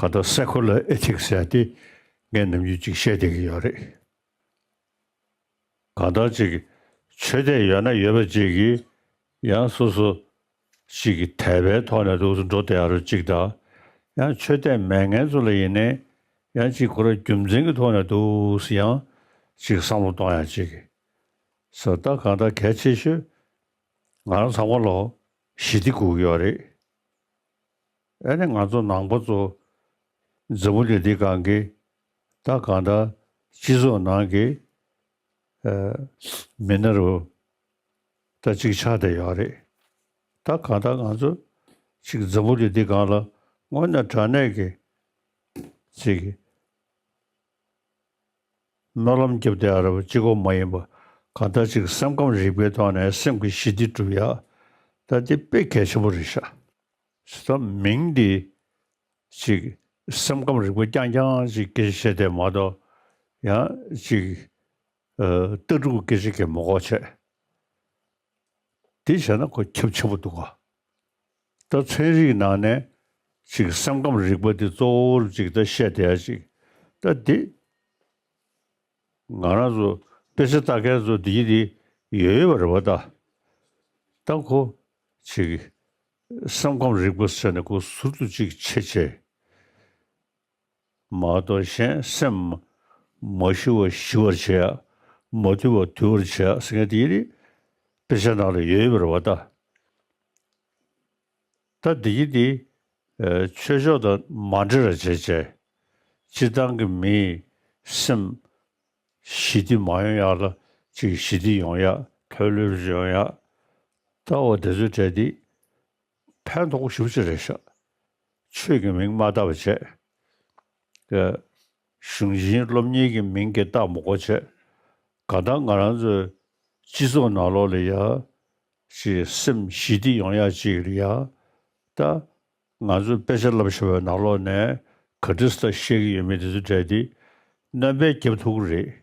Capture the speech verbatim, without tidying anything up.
ད་ལྟ་སེ་ཁོ་ལར་ཨེ་ཐིག་སི་ཟེར་ཡ་དེ་ངས་ནམ་རྒྱུན་ཅིག་བཤད་བསྡད་ཀྱི་ཡོད་རེད། གང་ལྟར་ཅིག་ཆོས་དད་ཡོད་ན་ཡོད་པ་ཅིག་གིས་ཡང་སོ་སོ་ཅིག་གི་དད་པའི་ཐོག་ནས་འདུག་སེ་འགྲོ་བསྡད་ཡ་རུ་ཅིག་དང་། ཡང་ཆོས་དད་མེད་མཁན་ཚོ་ལ་ཡིན་ནའི་ཡང་ཅིག་ཁོ་རང་རྒྱུ་མཚན་གྱི་ཐོག་ནས་འདུག་སེ་ཡང་ཅིག་བསམ་བློ་གཏོང་ཡ་ཅིག་ས། ད་གང་ལྟར་གལ་ཆེ་ཤོས་ང་རང་ཚང་མ་ལ་ཞི་བདེ་དགོས་ཀྱི་ཡོད་རེད། ཨ་ནི་ང་ཚོ་ནང་པ་ཚོ་འཛམ་བུ་གླིང་འདི་སྒང་གི་ད་གང་ལྟར་སྤྱི་ཚོགས་ནང་གི་ཨ་མི་སྣ་རུ་ད་ཅིག་ཆགས་བསྡད་ཡོད་རེད། ད་གང་ལྟར་ང་ཚོ་ཅིག་འཛམ་བུ་གླིང་འདི་སྒང་ལ་དངོས་གནས་དྲང་གནས་ཀྱི་ཅིག་སྨོན་ལམ་བརྒྱབ་བསྡད་ཡ་རེད་པ་གཅིག་པོ་མ་ཡིན་པ། གང་ལྟར་ཅིག་སེམས་ཁམས་རིག་པའི་ཐོག་ནས་སེམས་ཀྱི་ཞི་བདེ་སྒྲུབ་ཡ་ད་འདི་དཔེ་གལ་ཆེན་པོ་རེད་ཤག་ད་མིང་འདི་ཅིག་སེམས་ཁམས་རིག་པ་རྐྱང་རྐྱང་ཅིག་སྐད་ཆ་བཤད་བསྡད་མ་གཏོགས། ཡང་ཅིག་ཨ་ལྟ་གྲུབ་སྐད་ཆ་གང་མ་གོ་བྱས། དེ་བྱས་ན་ཁོ་ཁྱབ་ཆེན་པོ་འདུག་ག་ད་ཚན་རིག་ནང་ནས་ཅིག་སེམས་ཁམས་རིག་པ་འདི་གཙོ་བོར་ཅིག་ད་བཤད་བསྡད་ཡ་ཅིག་ད་འདི་ང་རང་ཚོ་དཔེ་ཆ་ལྟ་མཁན་ཚོ་འདི་འདི་ཡོད་ཡོད་པ་རེད་པ། ད་ད་ཁོ་ཅིག་སེམས་ཁམས་རིག་པ་ཟེར་ནས་ཁོ་ཟུར་དུ་ཅིག་ཕྱེ་བྱས། མ་གཏོགས་གཞན་སེམས་མ་ཞི་བ་ཞི་བར་བྱེད་ཡ། མ་དུལ་བ་དུལ་བར་བྱེད་ཡ་ཟེར་མཁན་དེ་ཡིན་ནི་དཔེ་ཆ་ནང་ལ་ཡོད་པ་རེད་པ། ད་ད་འདི་གི་འདི་ཨ་ཆོས་ཕྱོགས་དང་མ་འདྲེས་པ་བྱས་བྱས། སྤྱིར་བཏང་གི་མིའི་སེམས་ཞི་བདེ་མ་ཡོང་ཡག་ལ་ཅིག་ཞི་བདེ་ཡོང་ཡག་ལྷོད་ལྷོད་ཡོང་ཡག་ད་འོ་དེ་ཚོའི་གྲས་འདི་ཕན་ཐོགས་པོ་ཞེ་པོ་ཅིག་རེད་ཤག་ཆོས་ཀྱི་མིང་མ་བཏགས་པ་བྱས། ཨ་གཞུང་ཆེན་སློབ་གཉེར་གྱི་མིང་གིས་བཏགས་མ་དགོས་བྱས། གང་ལྟར་ང་རང་ཚོའི་སྤྱི་ཚོགས་ནང་ལོགས་ལ་ཡ་ཅིག་སེམས་ཞི་བདེ་ཡོང་ཡག་ཅིག་ལ་ཡ། ད་ང་ཚོས་དཔེ་ཆ་བསླབ་བཞག་པའི་ནང་ལོགས་ནས་ག་འདྲ་སེ་བཤད་ཀྱི་ཡོད་མེད་དེ་ཚོའི་གྲས་འདི་སྣོན་པ་བརྒྱབ་ཐུབ་ཀྱི་རེད།